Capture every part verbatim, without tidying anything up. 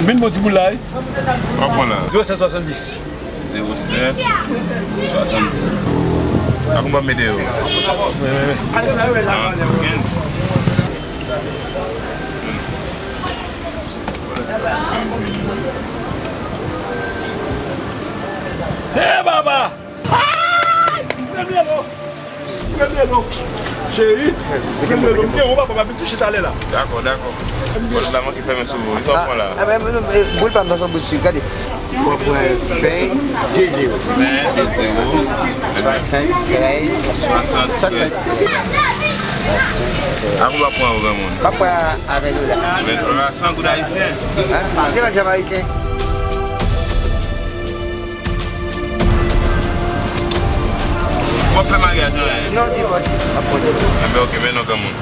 Vin bon ti boul la, wi. W ap pran la. Zewo sèt swasanndis. Zewo sèt swasanndis. Ak ou pa mete yo. Karannsis kenz. Hey, baba! Ay! Premye lo! Premye lo! Cheri, premye lo. M gen yon papa, pa vin touche talè la. Dakò, dakò. Pòt la manke fèmen sou ou. Li pa pran la. Boul pa m nan son boul sik, gade. Ou ap pran ven de zewo. Ven de zewo. Swasann trèz. Swasann trèz. Ak ou pa pran ou, granmoun? M ap pran avèk ou la. Ven dola, san goud ayisyen. Se pa janm ameriken. W ap fè maryaj, non? Non, divòs. M ap pran divòs. Enben, oke, men non, granmoun.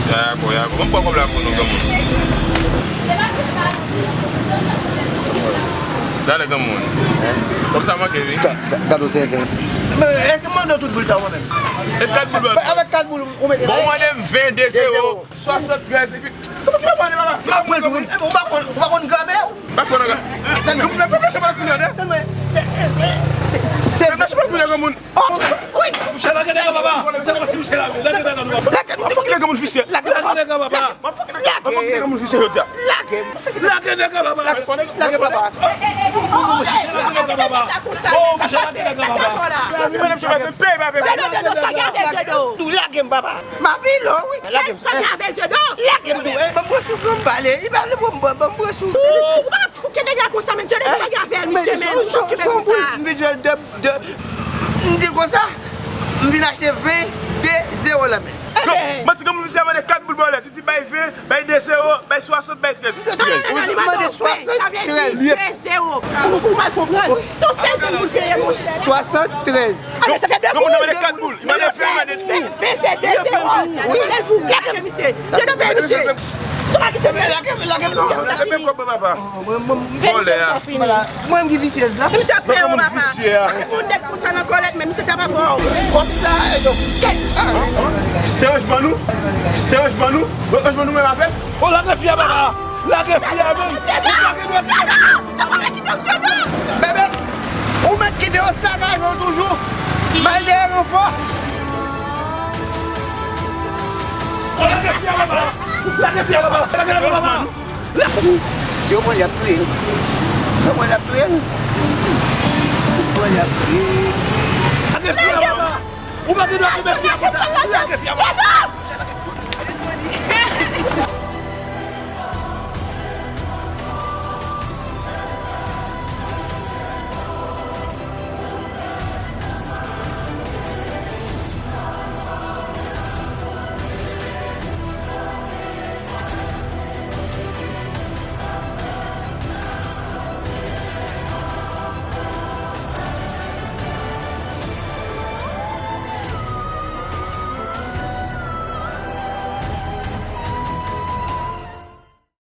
Dakò, dakò. Mwen pran kòb la pou nou, granmoun. Dale, granmoun. Kòb sa manke, wi. Gade w tenten. Men, èske m mande w tout boul sa, mwen menm? E kat boul, baba. Avèk kat boul, ou mete la. Bon, mande m ven de zewo. Swasann trèz, epi, kòman ki pa pale, papa? M ap pran tou, wi. Ou pa konn, ou pa konn granmè w? Pa fò nan granmè. Tann mwen. Tann mwen. Se, se, se, se. Mèsi pou granmoun. Wi. Misye lage nèg la, papa. Se kòman si misye lage, lage nèg la, papa. Lage. Mwen fòk lage moun visye. Lage nèg la, papa. Mwen fòk lage, mwen fòk lage moun visye jodi a. Lage. Lage nèg la, papa. Lage, papa. Misye lage nèg la, papa. Oh, misye lage nèg la, papa. Lage, papa. Lage m, papa. M ap pi lwen, wi. Lage m. Sa, sa gen avè l, Diedo. Lage m tou, eh. Ban m pran souf, ban m pale. Li pa vle pou m, ban m pran souf. Ou, ou pa fouke nèg la konsa, men Diedo, sa gen avè l, misye, men. Ou sot ki fè konsa. M vin jwe de, de, m di konsa, m vin achte ven de zewo nan men l. Manti, granmoun visye a mande kat boul bòlèt. Li di bay ven, bay de zewo, bay swasant, bay trèz. Ou mande swasant trèz. Li de zewo. Ou, ou mal konprann. Se yon sèl boul pou l peye, monchè. Swasant trèz. Granmoun nan mande kat boul. Li mande ven, li mande ven, se de zewo. Se de boul. Lage misye. Se de peye misye. Tou pa kite misye. Lage, lage, non. Lage kòb mwen, papa. Vòlè a. Mwen ki visyez la. Misye ap peye, papa. Yon nèg konsa nan kòlèt, men misye ta pa bon. Kòb sa, e yo. Se ranjman nou? Se ranjman nou? Ranjman nou menm avè l? O, lage fi a, papa. Lage fi a, menm. Lage dwèt li. Sa pa kite misye, non. Bebe, ou mèt kite yo sakaje w toujou. M al dèyè ranfò. O, lage fi a, papa. Lage fi a, papa. Lage, lage, papa. Si yo pran l, y ap touye l. Si yo pran l, y ap touye l. Si yo pran l, y ap touye l. Lage fi a, papa. Ou pa gen dwa kenbe fi a konsa. Lage fi a, papa.